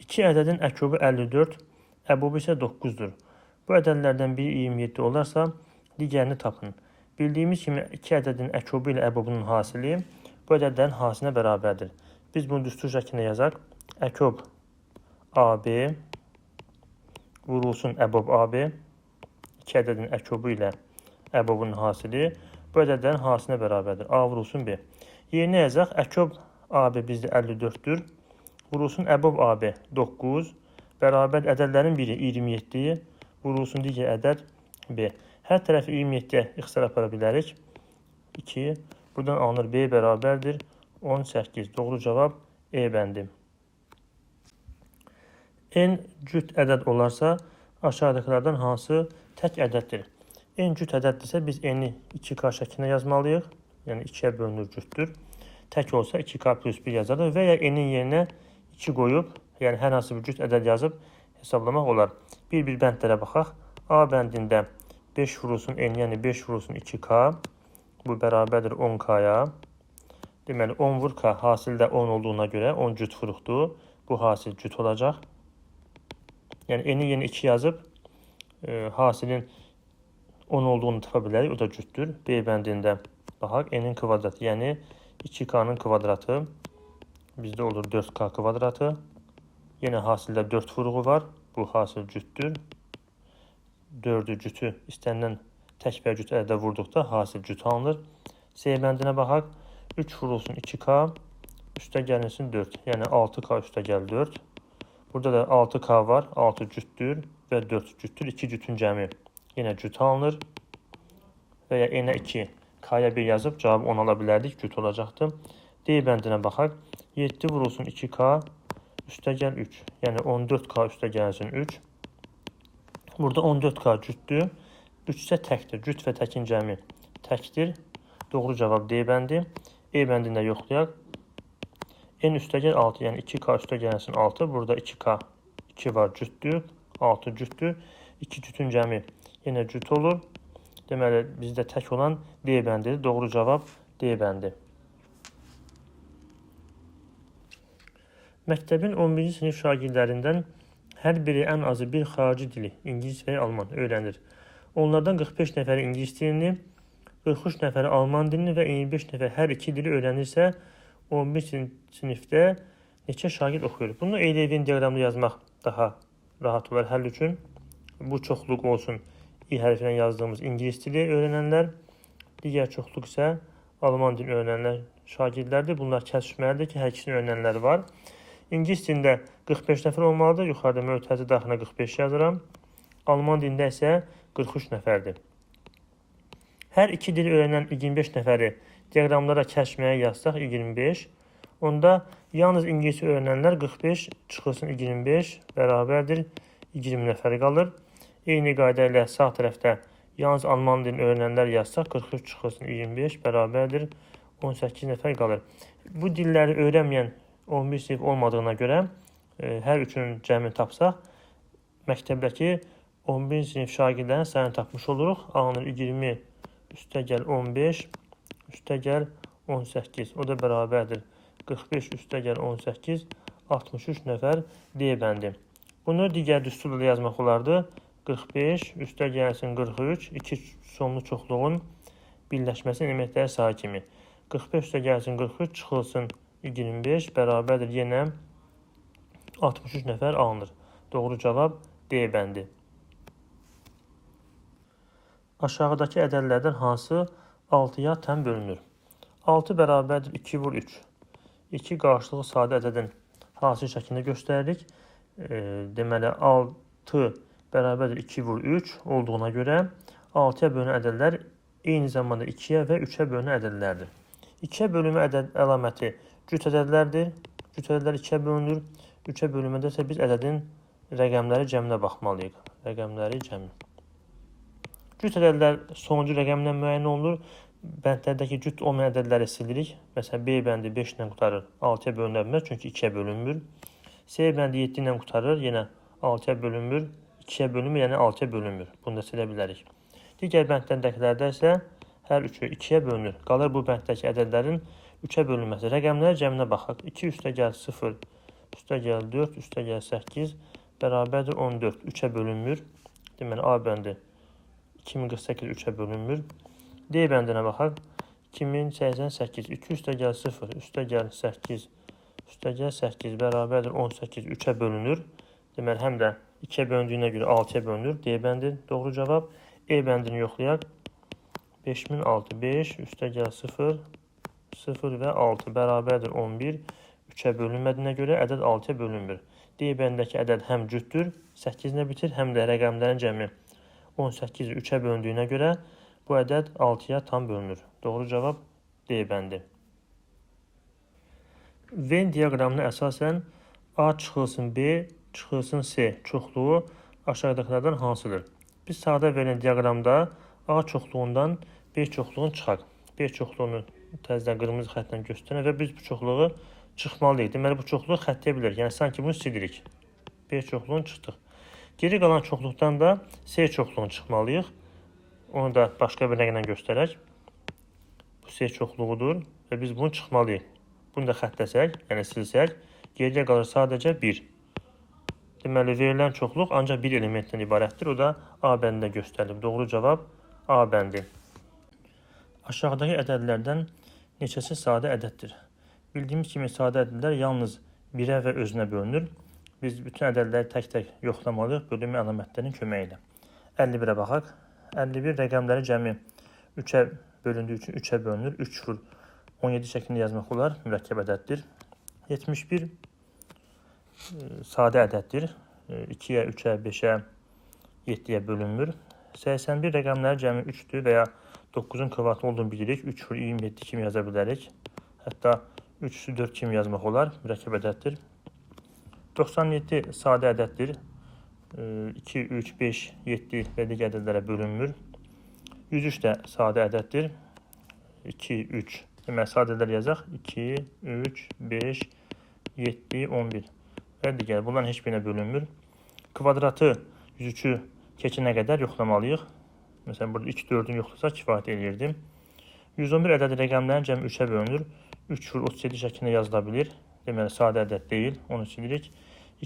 İki ədədin əkobu 54, əbobu isə 9-dur. Bu ədədlərdən biri 27 olarsa, digərini tapın. Bildiyimiz kimi iki ədədin əkobu ilə əbobunun hasili bu ədədlərin hasilinə bərabərdir. Biz bunu düstur şəklində yazaq. Əkob AB vurulsun əbob AB. İki ədədin əkobu ilə əbobunun hasili bu ədədlərin hasilinə bərabərdir. A vurulsun B. Yerinə yazaq. Əkob AB bizdə 54-dür. Vurulsun əbob AB 9. Bərabər ədədlərin biri 27. Vurulsun digər ədəd B. Hər tərəfi 27-yə ixtisar apara bilərik. 2. Buradan alınır B bərabərdir 18. Doğru cavab E bəndi. N cüt ədəd olarsa, aşağıdakılardan hansı tək ədəddir? N cüt ədəddirsə, biz N-i 2K şəklində yazmalıyıq. Yəni 2-yə bölünür cütdür. Tək olsa 2K plus 1 yazarıq və ya N-in yerinə 2 qoyub, yəni hər hansı bir cüt ədəd yazıb hesablamaq olar. Bir-bir bəndlərə baxaq. A bəndində 5 vurulsun N, yəni 5 vurulsun 2K. Bu bərabərdir 10K-ya. Deməli 10 vur K hasildə 10 olduğuna görə 10 cüt vuruqdur. Bu hasil cüt olacaq. Yəni N-in yerinə 2 yazıb hasilin 10 olduğunu tapa bilərik. O da cütdür. B bəndində baxaq. N-in kvadratı, yəni 2K-nın kvadratı bizdə olur 4K kvadratı. Yenə hasildə 4 vuruğu var. Bu hasil cütdür. 4-ü cütü istənilən tək və cüt ədədə vurduqda hasil cüt alınır. C bəndinə baxaq. 3 vurulsun 2K üstə gəlinsin 4. Yəni 6K üstə gəl 4. Burada da 6K var. 6 cütdür və 4 cütdür. 2 cütün cəmi yenə cüt alınır. Və ya N-ə 2, K-ya 1 yazıb cavabı 10 ala bilərdik. Cüt olacaqdı. D bəndinə baxaq. 7 vurulsun 2K üstə gəl 3. Yəni 14K üstə gəlsin 3. Burada 14K cütdür. 3 isə təkdir. Cüt və təkin cəmi təkdir. Doğru cavab D bəndi. E bəndində yoxlayaq. N üstə gəl 6, yəni 2K üstə gəlsin 6. Burada 2K 2 var, cütdür. 6 cütdür. 2 cütün cəmi yenə cüt olur. Deməli, bizdə tək olan D bəndidir. Doğru cavab D bəndi. Məktəbin 11-ci sinif şagirdlərindən hər biri ən azı bir xarici dili, ingilis və ya alman öyrənir. Onlardan 45 nəfəri ingilis dilini, 43 nəfəri alman dilini və 25 nəfər hər iki dili öyrənirsə, 11-ci sinifdə neçə şagird oxuyur? Bunu Eyli-Venn diaqramda yazmaq daha rahat olar həll üçün. Bu çoxluq olsun İ hərfi ilə yazdığımız ingilis dili öyrənənlər, digər çoxluq isə alman dilini öyrənənlər şagirdlərdir. Bunlar kəsişməlidir ki, hər ikisini öyrənənlər var. İngilis dilində 45 nəfər olmalıdır. Yuxarıda mötərizə daxilinə 45 yazıram. Alman dilində isə 43 nəfərdir. Hər iki dili öyrənən 25 nəfəri diaqramlara kəsişməyə yazsaq 25. Onda yalnız ingiliscə öyrənənlər 45 çıxılsın 25 bərabərdir 20 nəfər qalır. Eyni qayda ilə sağ tərəfdə yalnız alman dilini öyrənənlər yazsaq 43 çıxılsın 25 bərabərdir 18 nəfər qalır. Bu dilləri öyrənməyən 11 sinif olmadığına görə hər üçünün cəmini tapsaq, məktəbdəki 11 sinif şagirdlərin sayını tapmış oluruq. Alınır 20 üstə gəl 15 üstə gəl 18. O da bərabərdir 45 üstə gəl 18, 63 nəfər D bəndi. Bunu digər düsturla da yazmaq olardı. 45 üstə gəlsin 43, iki sonlu çoxluğun birləşməsi elementləri sayı kimi. 45 üstə gəlsin 43, çıxılsın 25 bərabərdir yenə 63 nəfər alınır. Doğru cavab D bəndi. Aşağıdakı ədədlərdən hansı 6-ya tən bölünür? 6 bərabərdir 2 vur 3. 2 qarşılıqlı sadə ədədin hasil şəklində göstəririk. Deməli 6 bərabərdir 2 vur 3 olduğuna görə 6-ya bölünən ədədlər eyni zamanda 2-yə və 3-ə bölünən ədədlərdir. 2-yə bölünmə ədəd əlaməti cüt ədədlərdir. Cüt ədədlər 2-yə bölünür. 3-ə bölünmədə isə biz ədədin rəqəmləri cəminə baxmalıyıq. Rəqəmləri cəmi. Cüt ədədlər sonuncu rəqəmlə müəyyən olunur. Bəndlərdəki cüt olmayan ədədləri silirik. Məsələn, B bəndi 5 ilə qurtarır, 6-ya bölünə bilməz, çünki 2-yə bölünmür. C bəndi 7 ilə qurtarır, yenə 6-ya bölünmür. 2-yə bölünmür, yəni 6-ya bölünmür. Bunu da silə bilərik. Digər bəndlərdəkilərdə isə hər üçü 2-yə bölünür. Qalır bu bənddəki ədədlərin 3-ə bölünməsi. Rəqəmlər cəminə baxaq. 2 üstə gəl 0, üstə gəl 4, üstə gəl 8, bərabərdir 14, 3-ə bölünmür. Deməli, A bəndi 2048 3-ə bölünmür. D bəndinə baxaq. 2088, 2 üstə gəl 0, üstə gəl 8, üstə gəl 8, bərabərdir 18, 3-ə bölünür. Deməli, həm də 2-yə bölündüyünə görə 6-ya bölünür. D bəndi doğru cavab. E bəndini yoxlayaq. 5006, 5, üstə gəl 0, 0 və 6 bərabərdir 11. 3-ə bölünmədiyinə görə ədəd 6-ya bölünmür. D bəndindəki ədəd həm cütdür, 8 ilə bitir, həm də rəqəmlərin cəmi 18 3-ə bölündüyünə görə bu ədəd 6-ya tam bölünür. Doğru cavab D bəndi. Venn diaqramına əsasən A çıxılsın B çıxılsın C çoxluğu aşağıdakılardan hansıdır? Biz sağda verilən diaqramda A çoxluğundan B çoxluğunu çıxaq. B çoxluğunu təzədən qırmızı xəttlə göstərək və biz bu çoxluğu çıxmalıyıq. Deməli, bu çoxluğu xəttləyə bilərik. Yəni, sanki bunu silirik. B çoxluğunu çıxdıq. Geri qalan çoxluqdan da C çoxluğunu çıxmalıyıq. Onu da başqa bir rənglə göstərək. Bu C çoxluğudur və biz bunu çıxmalıyıq. Bunu da xəttləsək, yəni silsək, geriyə qalır sadəcə 1. Deməli, verilən çoxluq ancaq bir elementdən ibarətdir. O da A bəndində göstərilib. Doğru cavab A bəndi. Aşağıdakı ədədlərdən neçəsi sadə ədəddir? Bildiyimiz kimi sadə ədədlər yalnız 1-ə və özünə bölünür. Biz bütün ədədləri tək-tək yoxlamalıyıq bölünmə əlamətlərinin köməyi ilə. 51-ə baxaq. 51 rəqəmləri cəmi 3-ə bölündüyü üçün 3-ə bölünür. 3 vur 17 şəklində yazmaq olar. Mürəkkəb ədəddir. 71 sadə ədəddir. 2-yə, 3-ə, 5-ə, 7-yə bölünmür. 81 rəqəmləri cəmi 3-dür və ya 9-un kvadratı olduğunu bilirik. 3 vur 27 kimi yaza bilərik. Hətta 3 4 kimi yazmaq olar. Mürəkkəb ədəddir. 97 sadə ədəddir. 2, 3, 5, 7 və digər ədədlərə bölünmür. 103 də sadə ədəddir. 2, 3. Deməli, sadə ədədlər yazaq. 2, 3, 5, 7, 11 və digər. Bunların heç birinə bölünmür. Kvadratı 103-ü keçənə qədər yoxlamalıyıq. Məsələn, burada 2, 4-ünü yoxlasaq kifayət eləyirdi. 111 ədədi rəqəmlərin cəmi 3-ə bölünür. 3 vur 37 şəklində yazıla bilir. Deməli, sadə ədəd deyil. Onu silirik.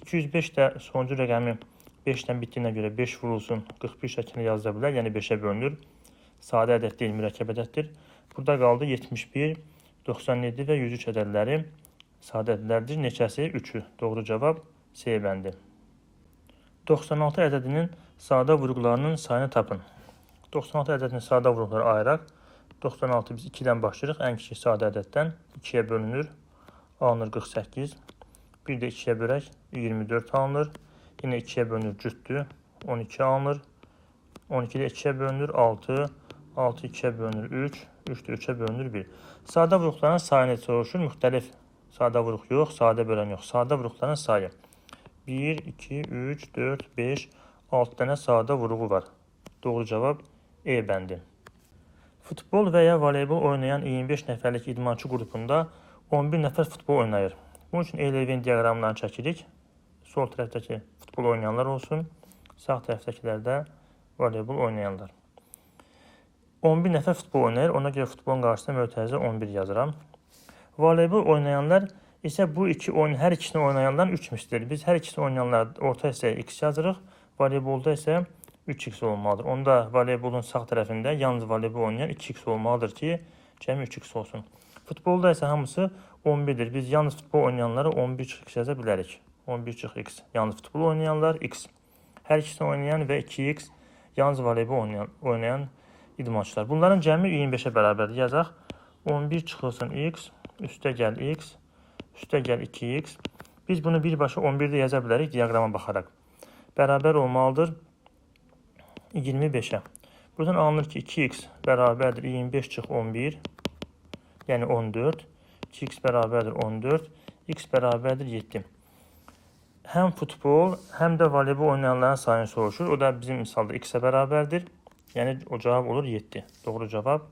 205 də sonuncu rəqəmi 5-dən bitdiyinə görə 5 vurulsun 41 şəklində yazıla bilər. Yəni 5-ə bölünür. Sadə ədəd deyil, mürəkkəb ədəddir. Burada qaldı 71, 97 və 103 ədədləri sadə ədədlərdir. Neçəsi? 3-ü. Doğru cavab C bəndi. 96 ədədinin sadə vurğularının sayını tapın. 96 ədədinin sadə vurğuları ayıraq. 96 biz 2-dən başlayırıq. Ən kiçik sadə ədəddən 2-yə bölünür. Alınır 48. Bir də 2-yə bölək 24 alınır. Yenə 2-yə bölünür cütdür. 12 alınır. 12 də 2-yə bölünür 6. 6 2-yə bölünür 3. 3 də 3-ə bölünür 1. Sadə vuruqların sayını soruşur. Müxtəlif sadə vuruq yox, sadə bölən yox. Sadə vuruqların sayı. 1, 2, 3, 4, 5, 6 dənə sadə vuruğu var. Doğru cavab E bəndi. Futbol və ya voleybol oynayan 25 nəfərlik idmançı qrupunda 11 nəfər futbol oynayır. Bunun üçün Euler-Venn diaqramlarını çəkirik. Sol tərəfdəki futbol oynayanlar olsun, sağ tərəfdəkilər də voleybol oynayanlar. 11 nəfər futbol oynayır. Ona görə futbolun qarşısına mötərizə 11 yazıram. Voleybol oynayanlar isə bu iki oyun hər ikisini oynayanların 3 mislidir. Biz hər ikisini oynayanlar orta hissəyə x yazırıq. Voleybolda isə 3x olmalıdır. Onda voleybolun sağ tərəfində yalnız voleybol oynayan 2x olmalıdır ki, cəmi 3x olsun. Futbolda isə hamısı 11-dir. Biz yalnız futbol oynayanlara 11 çıx x yaza bilərik. 11 çıx x yalnız futbol oynayanlar x. Hər ikisini oynayan və 2x yalnız voleybol oynayan idmançılar. Bunların cəmi 25-ə bərabərdir. Yazaq. 11 çıxılsın x, üstə gəl x, üstə gəl 2x. Biz bunu birbaşa 11-də yaza bilərik diaqrama baxaraq. Bərabər olmalıdır 25-ə. Buradan alınır ki, 2x bərabərdir 25 çıx 11, yəni 14. 2x bərabərdir 14, x bərabərdir 7. Həm futbol, həm də voleybol oynayanların sayını soruşur. O da bizim misalda x-ə bərabərdir. Yəni o cavab olur 7. Doğru cavab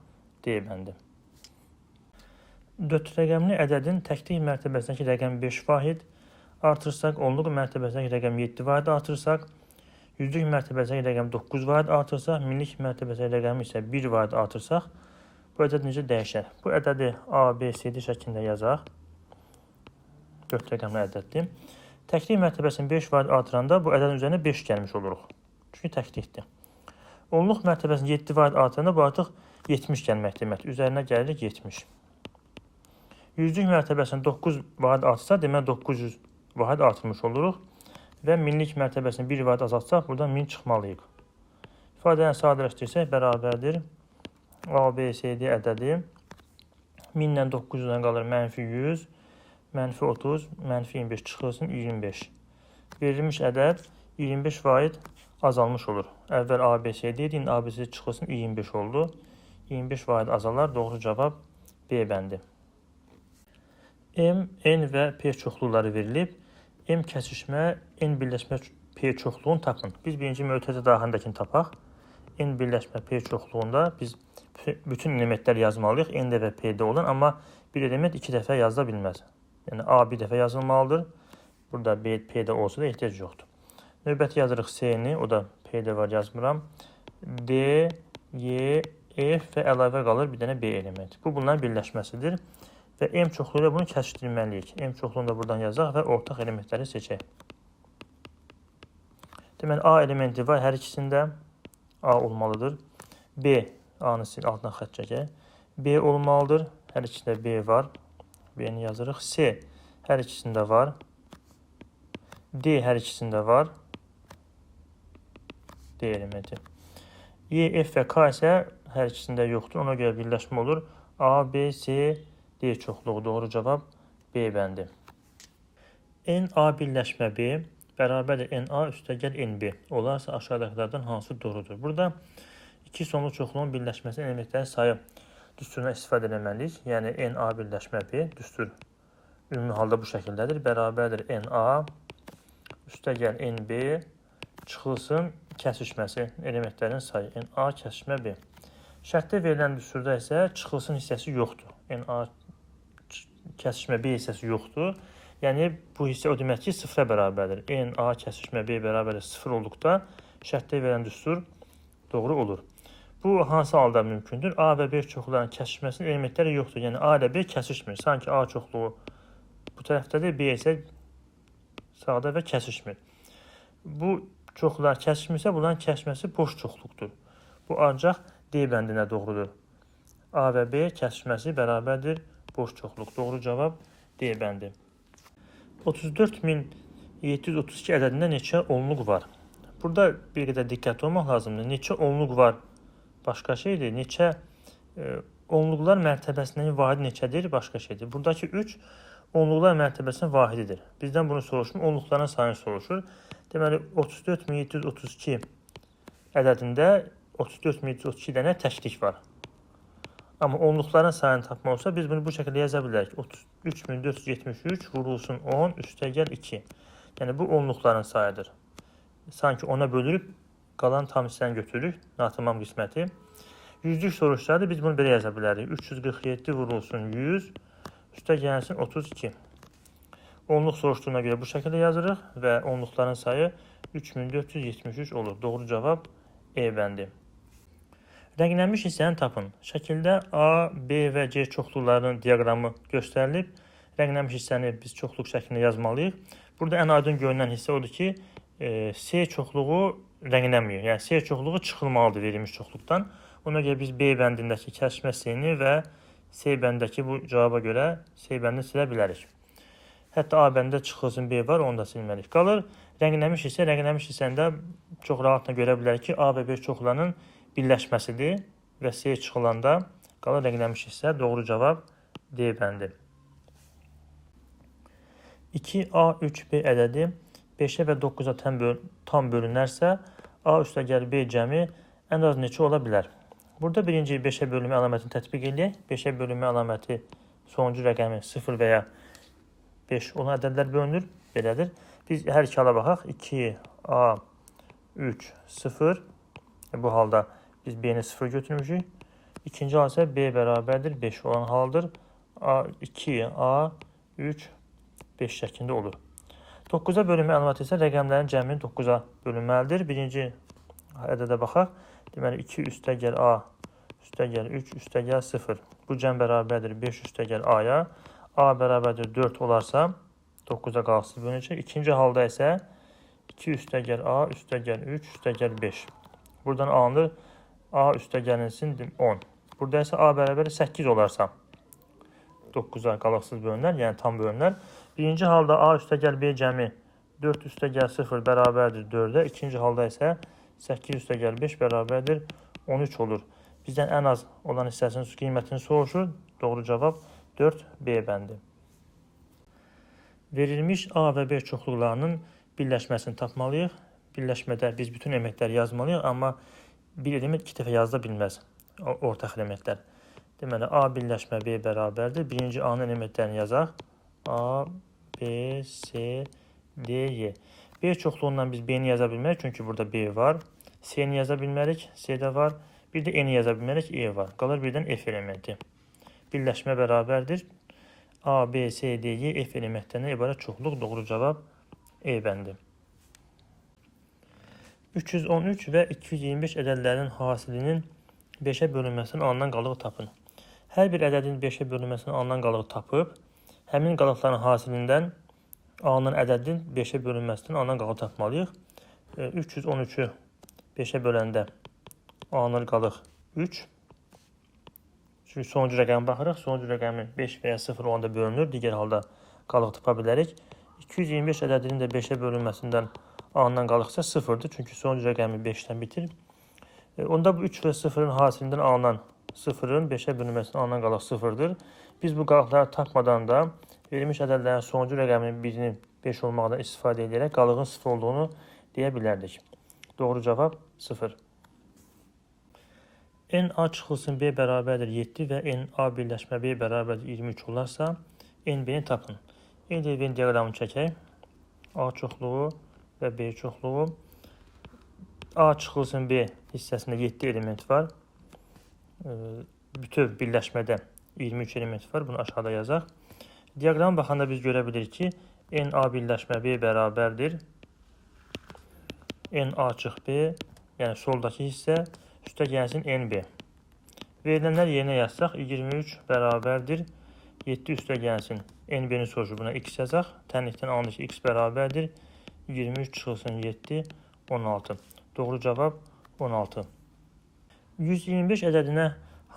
D bəndi. 4 rəqəmli ədədin təklik mərtəbəsindəki rəqəm 5 vahid artırsaq, onluq mərtəbəsindəki rəqəm 7 vahid artırsaq, yüzlük mərtəbəsindəki rəqəm 9 vahid artırsaq, minlik mərtəbəsindəki rəqəmi isə 1 vahid artırsaq, bu ədəd necə dəyişər? Bu ədədi A, B, C, D şəklində yazaq. 4 rəqəmli ədəddir. Təklik mərtəbəsini 5 vahid artıranda bu ədədin üzərinə 5 gəlmiş oluruq. Çünki təklikdir. Onluq mərtəbəsini 7 vahid artıranda bu artıq 70 gəlmək deməkdir. Üzərinə gəlirik 70. Yüzlük mərtəbəsini 9 vahid artsa, demək 900 vahid artırmış oluruq. Və minlik mərtəbəsini 1 vahid azaltsaq, buradan 1000 çıxmalıyıq. İfadəni sadələşdirsək, bərabərdir. A, B, C, D ədədi 1000 ilə 900-dən qalır mənfi 100, mənfi 30, mənfi 25 çıxılsın 25. Verilmiş ədəd 25 vahid azalmış olur. Əvvəl A, B, C, D idi, indi A, B, C çıxılsın 25 oldu. 25 vahid azalar. Doğru cavab B bəndi. M, N və P çoxluqları verilib. M kəsişmə, N birləşmə P çoxluğunu tapın. Biz birinci mötərizə daxilindəkini tapaq. N birləşmə P çoxluğunda biz bütün elementlər yazmalıyıq. N-də və P-də olan, amma bir element iki dəfə yazıla bilməz. Yəni A bir dəfə yazılmalıdır. Burada B, P-də olsa da ehtiyac yoxdur. Növbəti yazırıq C-ni, o da P-də var, yazmıram. D, Y, F və əlavə qalır bir dənə B elementi. Bu, bunların birləşməsidir. Və M çoxluğu ilə bunu kəsişdirməliyik. M çoxluğunu da buradan yazaq və ortaq elementləri seçək. Deməli, A elementi var hər ikisində. A olmalıdır. B, A-nı sil, altına xətt çəkək. B olmalıdır. Hər ikisində B var. B-ni yazırıq. C hər ikisində var. D hər ikisində var. D elementi. Y, F və K isə hər ikisində yoxdur. Ona görə birləşmə olur. A, B, C, D çoxluğu. Doğru cavab B bəndi. N, A birləşmə B bərabərdir N, A üstəgəl N, B. Olarsa aşağıdakılardan hansı doğrudur? Burada iki sonlu çoxluğun birləşməsinin elementlərin sayı düsturuna istifadə etməliyik. Yəni N, A birləşmə B düstur ümumi halda bu şəkildədir. Bərabərdir N, A üstəgəl N, B çıxılsın kəsişməsi elementlərin sayı. N, A kəsişmə B. Şərtdə verilən düsturda isə çıxılsın hissəsi yoxdur. N, A kəsişmə B hissəsi yoxdur. Yəni bu hissə o demək ki, sıfıra bərabərdir. N, A kəsişmə B bərabərdir 0 olduqda şərtdə verilən düstur doğru olur. Bu hansı halda mümkündür? A və B çoxluqlarının kəsişməsinin elementləri yoxdur. Yəni A ilə B kəsişmir. Sanki A çoxluğu bu tərəfdədir, B isə sağda və kəsişmir. Bu çoxluqlar kəsişmirsə, bunların kəsişməsi boş çoxluqdur. Bu ancaq D bəndinə doğrudur. A və B kəsişməsi bərabərdir boş çoxluq. Doğru cavab D bəndi. 34.732 ədədində neçə onluq var? Burada bir qədər diqqətli olmaq lazımdır. Neçə onluq var başqa şeydir. Neçə onluqlar mərtəbəsinin vahidi neçədir? Başqa şeydir. Buradakı 3 onluqlar mərtəbəsinin vahididir. Bizdən bunu soruşmur. Onluqların sayını soruşur. Deməli 34.732 ədədində 34.732 dənə təklik var. Amma onluqların sayını tapmaq olsa biz bunu bu şəkildə yaza bilərik. 33.473 vurulsun 10 üstəgəl 2. Yəni bu onluqların sayıdır. Sanki 10-a bölürüb qalan tam hissəni götürürük. Natamam qisməti. Yüzlük soruşsaydı biz bunu belə yaza bilərik. 347 vurulsun 100 üstə gəlsin 32. Onluq soruşduğuna görə bu şəkildə yazırıq və onluqların sayı 3473 olur. Doğru cavab E bəndi. Rənglənmiş hissəni tapın. Şəkildə A, B və C çoxluqlarının diaqramı göstərilib. Rənglənmiş hissəni biz çoxluq şəklində yazmalıyıq. Burada ən aydın görünən hissə odur ki, C çoxluğu rənglənmir. Yəni C çoxluğu çıxılmalıdır verilmiş çoxluqdan. Ona görə biz B bəndindəki kəsişmə C-ni və C bəndindəki bu cavaba görə C bəndini silə bilərik. Hətta A bəndində çıxılsın B var, onu da silməliyik. Qalır rənglənmiş hissə. Rənglənmiş hissəni də çox rahatla görə bilərik ki, A və B çoxluğunun birləşməsidir və C çıxılanda qalır rənglənmiş hissə. Doğru cavab D bəndi. 2A, 3B ədədi 5-ə və 9-a tam bölünərsə, A üstəgəl B cəmi ən az neçə ola bilər? Burada birinci 5-ə bölünmə əlamətini tətbiq eləyək. 5-ə bölünmə əlaməti sonuncu rəqəmi 0 və ya 5 olan ədədlər bölünür. Belədir. Biz hər iki hala baxaq. 2, A, 3, 0. Bu halda biz B-ni 0 götürmüşük. İkinci hal isə B bərabərdir 5 olan haldır. A, 2, A, 3, 5 şəklində olur. 9-a bölünmə əlaməti isə rəqəmlərin cəmi 9-a bölünməlidir. Birinci ədədə baxaq. Deməli 2 üstəgəl A üstəgəl 3 üstəgəl 0. Bu cəm bərabərdir 5 üstəgəl A-ya. A bərabərdir 4 olarsa 9-a qalıqsız bölünəcək. İkinci halda isə 2 üstəgəl A üstəgəl 3 üstəgəl 5. Buradan alınır A üstəgəlinsin 10. Burada isə A bərabər 8 olarsa 9-a qalıqsız bölünər, yəni tam bölünər. Birinci halda A üstəgəl B cəmi 4 üstəgəl 0 bərabərdir 4-ə. İkinci halda isə 8 üstəgəl 5 bərabərdir 13 olur. Bizdən ən az olan hissəsinin qiymətini soruşur. Doğru cavab 4 B bəndi. Verilmiş A və B çoxluqlarının birləşməsini tapmalıyıq. Birləşmədə biz bütün elementləri yazmalıyıq, amma bir element iki dəfə yazıla bilməz. Ortaq elementlər. Deməli, A birləşmə B bərabərdir. Birinci A-nın elementlərini yazaq. A, B, C, D, Y. B çoxluğundan biz B-ni yaza bilmərik, çünki burada B var. C-ni yaza bilmərik, C də var. Bir də N-i yaza bilmərik, E var. Qalır birdən F elementi. Birləşmə bərabərdir. A, B, C, D, Y, F elementlərindən ibarət çoxluq. Doğru cavab E bəndi. 313 və 225 ədədlərinin hasilinin 5-ə bölünməsinin alınan qalığı tapın. Hər bir ədədin 5-ə bölünməsinin alınan qalığı tapıb, həmin qalıqların hasilindən alınan ədədin 5-ə bölünməsindən alınan qalığı tapmalıyıq. 313-ü 5-ə böləndə alınır qalıq 3. Çünki sonuncu rəqəmə baxırıq. Sonuncu rəqəmi 5 və ya 0 olanda bölünür. Digər halda qalıq tapa bilərik. 225 ədədinin də 5-ə bölünməsindən alınan qalıq isə 0-dır. Çünki sonuncu rəqəmi 5-dən bitir. Onda bu 3 və 0-ın hasilindən alınan 0-ın 5-ə bölünməsindən alınan qalıq 0-dır. Biz bu qalıqları tapmadan da verilmiş ədədlərin sonuncu rəqəminin birinin 5 olmağından istifadə edərək qalığın 0 olduğunu deyə bilərdik. Doğru cavab 0. N A çıxılsın B bərabərdir 7 və N A birləşmə B bərabərdir 23 olarsa, N B-ni tapın. Eyni Venn diaqramını çəkək. A çoxluğu və B çoxluğu. A çıxılsın B hissəsində 7 element var. Bütöv birləşmədə 23 element var. Bunu aşağıda yazaq. Diaqrama baxanda biz görə bilirik ki, N A birləşmə B bərabərdir N A çıx B, yəni soldakı hissə, üstə gəlsin NB. Verilənlər yerinə yazsaq, 23 bərabərdir 7 üstə gəlsin. NB-ni soruşur, buna x yazaq. Tənlikdən alınır ki, x bərabərdir 23 çıxılsın 7, 16. Doğru cavab 16. 125 ədədinə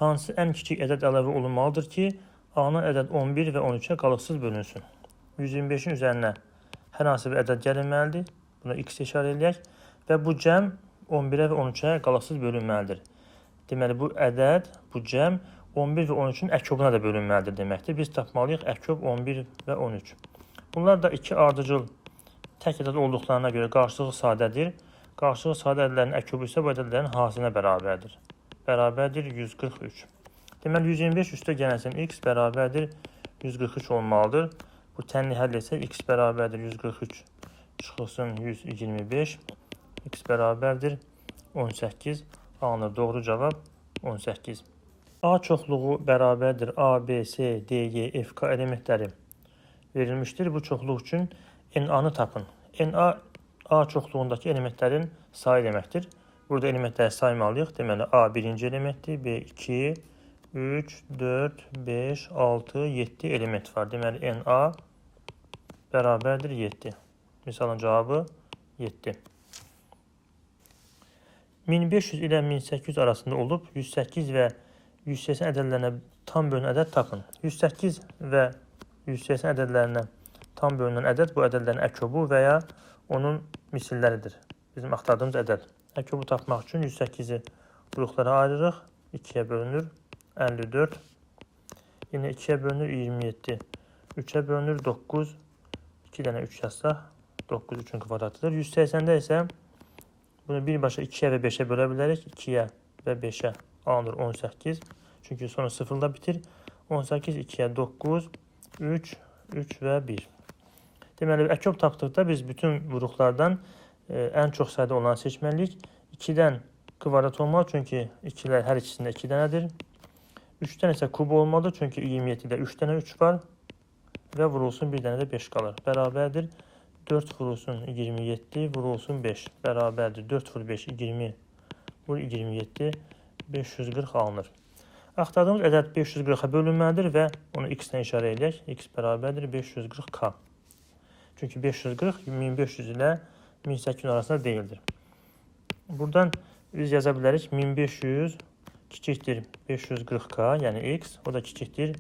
hansı ən kiçik ədəd əlavə olunmalıdır ki, alınan ədəd 11 və 13-ə qalıqsız bölünsün? 125-in üzərinə hər hansı bir ədəd gəlinməlidir. Buna x işarə eləyək. Və bu cəm 11-ə və 13-ə qalıqsız bölünməlidir. Deməli, bu ədəd, bu cəm 11 və 13-ün əkobuna da bölünməlidir deməkdir. Biz tapmalıyıq əkob 11 və 13. Bunlar da iki ardıcıl tək ədəd olduqlarına görə qarşılığı sadədir. Qarşılığı sadə ədədlərin əkobu isə bu ədədlərin hasilinə bərabərdir. Bərabərdir 143. Deməli, 125 üstə gəlsin x bərabərdir 143 olmalıdır. Bu tənli həll etsək x bərabərdir 143 çıxılsın 125. X bərabərdir 18 alınır. Doğru cavab 18. A çoxluğu bərabərdir A, B, C, D, Y, F, K elementləri verilmişdir. Bu çoxluq üçün NA-nı tapın. NA A çoxluğundakı elementlərin sayı deməkdir. Burada elementləri saymalıyıq. Deməli, A birinci elementdir, B 2, 3, 4, 5, 6, 7 element var. Deməli, NA bərabərdir 7. Misalın cavabı 7. 1500 ilə 1800 arasında olub 108 və 180 ədədlərinə tam bölünən ədəd tapın. 108 və 180 ədədlərinə tam bölünən ədəd bu ədədlərin əkobu və ya onun misilləridir. Bizim axtardığımız ədəd. Əkobu tapmaq üçün 108-i qruplara ayırırıq. 2-yə bölünür 54. Yenə 2-yə bölünür 27. 3-ə bölünür 9. 2 dənə 3 yazsaq 9 3-ün kvadratıdır. 180-də isə bunu birbaşa 2-yə və 5-ə bölə bilərik. 2-yə və 5-ə alınır 18. Çünki sonra 0-da bitir. 18, 2-yə 9, 3, 3 və 1. Deməli, əkob tapdıqda biz bütün vuruqlardan ən çox sayda olanı seçməliyik. 2-dən kvadrat olmalı, çünki 2-lər hər ikisində 2 dənədir. 3-dən isə kub olmalıdır, çünki 27-də 3 dənə 3 var. Və vurulsun bir dənə də 5 qalır. Bərabərdir. 4 vurulsun 27, vurulsun 5. Bərabərdir. 4 vur 5, 20 vur 27, 540 alınır. Axtardığımız ədəd 540-a bölünməlidir və onu x-lə işarə eləyək. X bərabərdir 540k. Çünki 540 1500 ilə 1800 arasında deyildir. Buradan biz yaza bilərik 1500 kiçikdir 540K, yəni x, o da kiçikdir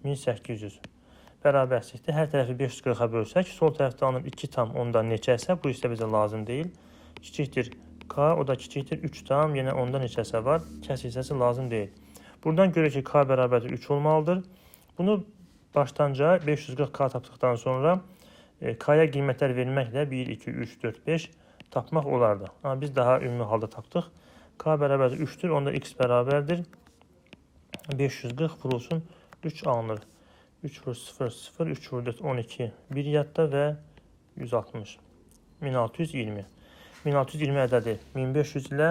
1800. Bərabərsizlikdir. Hər tərəfi 540-a bölsək, sol tərəfdə alınır 2 tam ondan neçəsə, bu hissə bizə lazım deyil. Kiçikdir K, o da kiçikdir 3 tam, yenə onda neçəsə var. Kəs hissəsi lazım deyil. Buradan görürük ki, K bərabərdir 3 olmalıdır. Bunu başdanca 540K tapdıqdan sonra K-ya qiymətlər verməklə 1, 2, 3, 4, 5 tapmaq olardı. Amma biz daha ümumi halda tapdıq. K bərabərdir 3-dür, onda x bərabərdir 540 vurulsun 3 alınır. 3 vur 0, 0, 3 vur 4, 12, 1 yadda və 160. 1620. 1620 ədədi 1500 ilə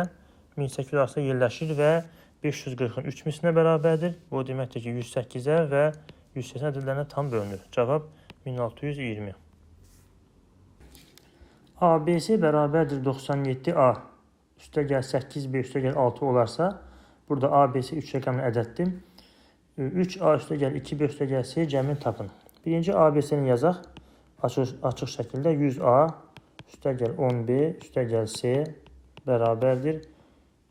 1800 arasında yerləşir və 540-ın 3 mislinə bərabərdir. Bu o deməkdir ki, 108-ə və 180 ədədlərinə tam bölünür. Cavab 1620. ABC bərabərdir 97A üstə gəl 8B üstə gəl 6 olarsa, burada ABC 3 rəqəmli ədəddir. 3A üstə gəl 2B üstə gəl C cəmini tapın. Birinci ABC-ni yazaq. Açıq şəkildə 100A üstə gəl 10B üstə gəl C bərabərdir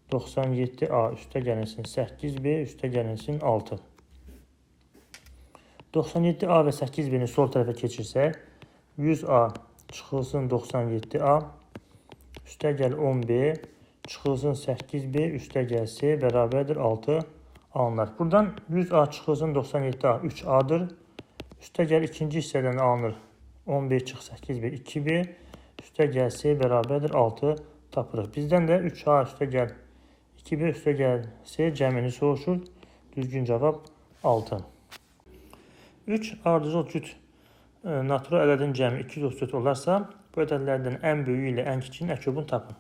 97A üstə gəlinsin 8B üstə gəlinsin 6. 97A və 8B-ni sol tərəfə keçirsək, 100A çıxılsın 97A üstə gəl 10B çıxılsın 8B üstə gəl C bərabərdir 6 alınır. Buradan 100A çıxılsın 97A 3A-dır. Üstə gəl ikinci hissədən alınır 10B çıx 8B 2B üstə gəl C bərabərdir 6 tapırıq. Bizdən də 3A üstə gəl 2B üstə gəl C cəmini soruşur. Düzgün cavab 6. 3 ardıcıl cüt natural ədədin cəmi 234 olarsa, bu ədədlərdən ən böyüyü ilə ən kiçiyinin əkobunu tapın.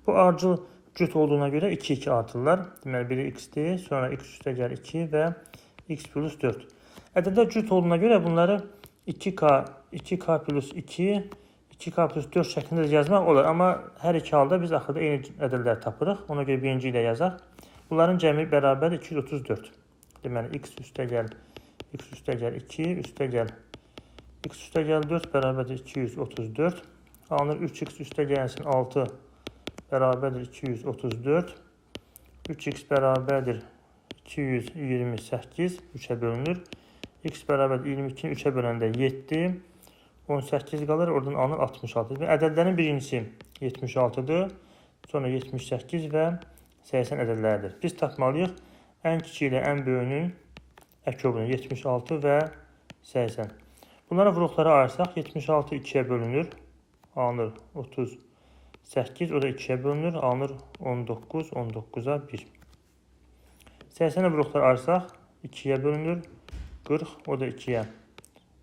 Bu ardıcıl cüt olduğuna görə 2-2 artırlar. Deməli, biri x-dir, sonra x üstə gəl 2 və x plus 4. Ədədlər cüt olduğuna görə bunları 2k, 2k plus 2, 2k plus 4 şəklində də yazmaq olar. Amma hər iki halda biz axırda eyni ədədləri tapırıq. Ona görə birinci ilə yazaq. Bunların cəmi bərabər 234. Deməli, x üstə gəl x üstə gəl 2, üstə gəl x üstə gəl 4 bərabərdir 234. Alınır 3x üstə gəlsin 6 bərabərdir 234. 3x bərabərdir 228, 3-ə bölünür. X bərabərdir 22-ni 3-ə böləndə 7, 18 qalır, oradan alınır 66. Və ədədlərin birincisi 76-dır, sonra 78 və 80 ədədləridir. Biz tapmalıyıq ən kiçiyi ilə ən böyüyünün əkobunu 76 və 80. Bunlara vuruqlara ayırsaq 76 2-yə bölünür, alınır 38, o da 2-yə bölünür, alınır 19, 19-a 1. 80-ə vuruqlara ayırsaq 2-yə bölünür, 40, o da 2-yə,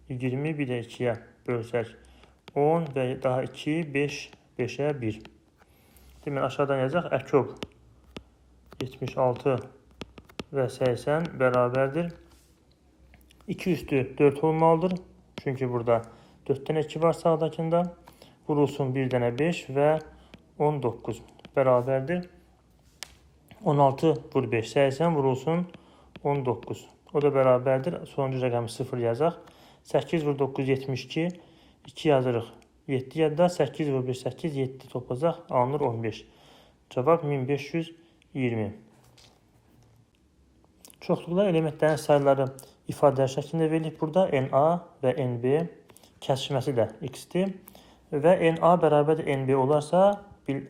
20, bir də 2-yə bölsək 10 və daha 2, 5, 5-ə 1. Deməli, aşağıdan yazacaq əkob 76 və 80 bərabərdir. 2 üstü 4 olmalıdır. Çünki burada 4 dənə 2 var sağdakında. Vurulsun 1 dənə 5 və 19 bərabərdir. 16 vur 5, 80 vurulsun 19. O da bərabərdir. Sonuncu rəqəmi 0 yazaq. 8 vur 9, 72. 2 yazırıq. 7 yadda. 8 vur 1, 8, 7 toplasaq alınır 15. Cavab 1520. Çoxluqlar elementlərin sayları ifadələr şəklində verilib. Burada NA və NB kəsişməsi də x-dir. Və NA bərabərdir NB olarsa,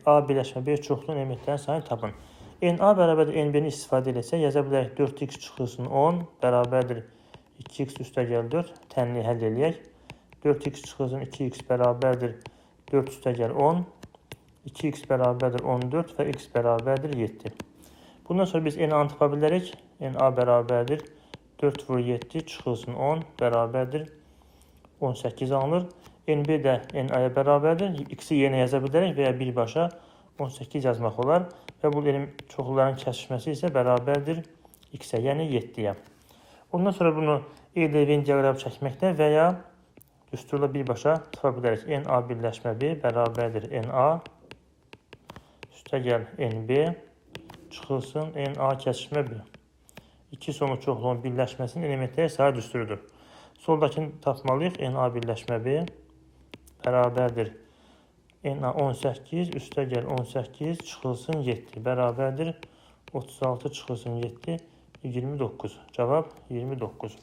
A birləşmə B çoxluğun elementlərin sayını tapın. NA bərabərdir NB-ni istifadə eləsək, yaza bilərik 4x çıxılsın 10 bərabərdir 2x üstə gəl 4. Tənliyi həll eləyək. 4x çıxılsın 2x bərabərdir 4 üstə gəl 10. 2x bərabərdir 14 və x bərabərdir 7. Bundan sonra biz NA-nı tapa bilərik. NA bərabərdir 4 vur 7 çıxılsın 10 bərabərdir 18 alınır. NB də NA-ya bərabərdir. X-i yenə yaza bilərik və ya birbaşa 18 yazmaq olar. Və bu çoxluların kəsişməsi isə bərabərdir X-ə, yəni 7-yə. Ondan sonra bunu E ilə Venn diaqramı çəkməklə və ya düsturla birbaşa tapa bilərik. NA birləşmə B bərabərdir NA üstə gəl NB çıxılsın NA kəsişmə B. İki sonlu çoxluğun birləşməsinin elementləri sayı düsturudur. Soldakını tapmalıyıq. NA birləşmə B bərabərdir. NA 18, üstə gəl 18, çıxılsın 7, bərabərdir. 36 çıxılsın 7, 29. Cavab 29.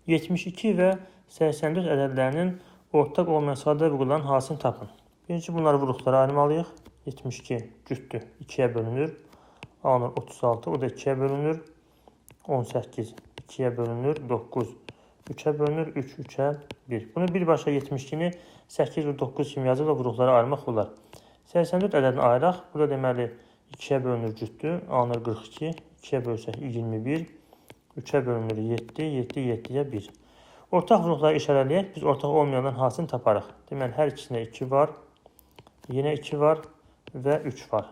72 və 84 ədədlərinin ortaq olmayan sadə vuruqlarının hansını tapın. Birinci bunları vuruqlara ayırmalıyıq. 72 cütdür, 2-yə bölünür. Alınır 36, o da 2-yə bölünür. 18 2-yə bölünür, 9 3-ə bölünür, 3 3-ə 1. Bunu birbaşa 72-ni 8 və 9 kimi yazıb da vuruqlara ayırmaq olar. 84 ədədini ayıraq. Burada deməli 2-yə bölünür cütdür, alınır 42, 2-yə bölsək 21, 3-ə bölünür 7, 7 7-yə 1. Ortaq vuruqları işarələyək. Biz ortaq olmayanların hansını taparıq. Deməli, hər ikisində 2 var, yenə 2 var və 3 var.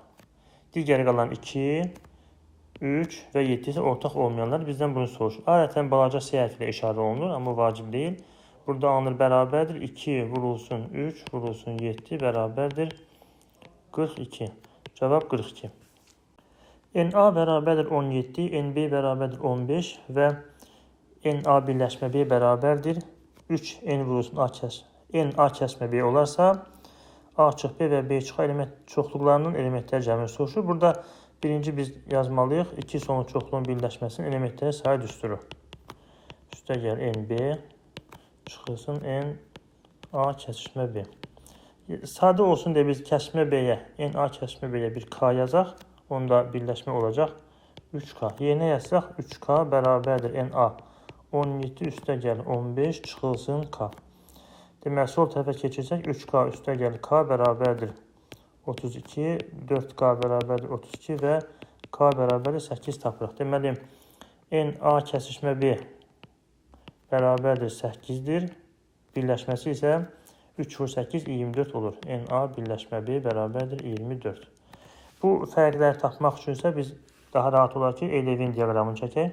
Digəri qalan 2, 3 və 7 isə ortaq olmayanlar bizdən bunu soruşur. Adətən balaca C hərfi ilə işarə olunur, amma vacib deyil. Burada alınır bərabərdir. 2 vurulsun 3 vurulsun 7 bərabərdir 42. Cavab 42. NA bərabərdir 17, NB bərabərdir 15 və NA birləşmə B bərabərdir 3 N vurulsun A kəs N A kəsmə B olarsa A çıx B və B çıx A element çoxluqlarının elementlər cəmini soruşur. Burada birinci biz yazmalıyıq iki sonlu çoxluğun birləşməsinin elementlərin sayı düsturu. Üstə gəl NB çıxılsın N A kəsişmə B. Sadə olsun deyə biz kəsmə B-yə, N A kəsmə B-yə bir K yazaq. Onda birləşmə olacaq 3K. Yerinə yazsaq 3K bərabərdir NA. 17 üstə gəl 15 çıxılsın K. Deməli, sol tərəfə keçirsək 3K üstə gəl K bərabərdir 32, 4K bərabərdir 32 və K bərabərdir 8 tapırıq. Deməli, NA kəsişmə B bərabərdir 8-dir. Birləşməsi isə 3 vur 8, 24 olur. NA birləşmə B bərabərdir 24. Bu fərqləri tapmaq üçünsə biz daha rahat olar ki, Elevin diaqramını çəkək.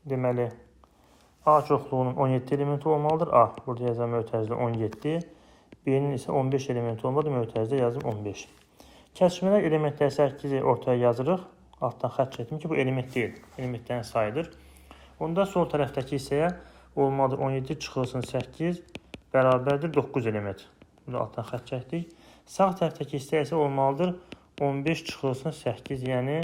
Deməli, A çoxluğunun 17 elementi olmalıdır. A, burada yazan mötərizdə 17. B-nin isə 15 elementi olmalıdır. Mötərizdə yazım 15. Kəsişmələr elementləri 8-i ortaya yazırıq. Altdan xətt çəkdim ki, bu element deyil. Elementlərin sayıdır. Onda sol tərəfdəki hissəyə olmalıdır 17 çıxılsın 8 bərabərdir 9 element. Burada altdan xətt çəkdik. Sağ tərəfdəki hissə isə olmalıdır 15 çıxılsın 8, yəni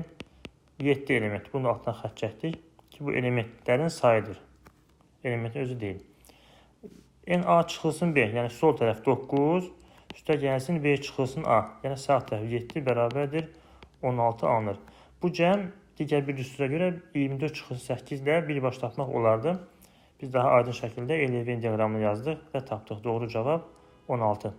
7 element. Bunu da altdan xətt çəkdik ki, bu elementlərin sayıdır. Elementin özü deyil. NA çıxılsın B, yəni sol tərəf 9, üstə gəlsin B çıxılsın A, yəni sağ tərəf 7 bərabərdir 16 alınır. Bu cəm digər bir düstura görə 24 çıxılsın 8 ilə birbaş tapmaq olardı. Biz daha aydın şəkildə Elevin diaqramını yazdıq və tapdıq. Doğru cavab 16.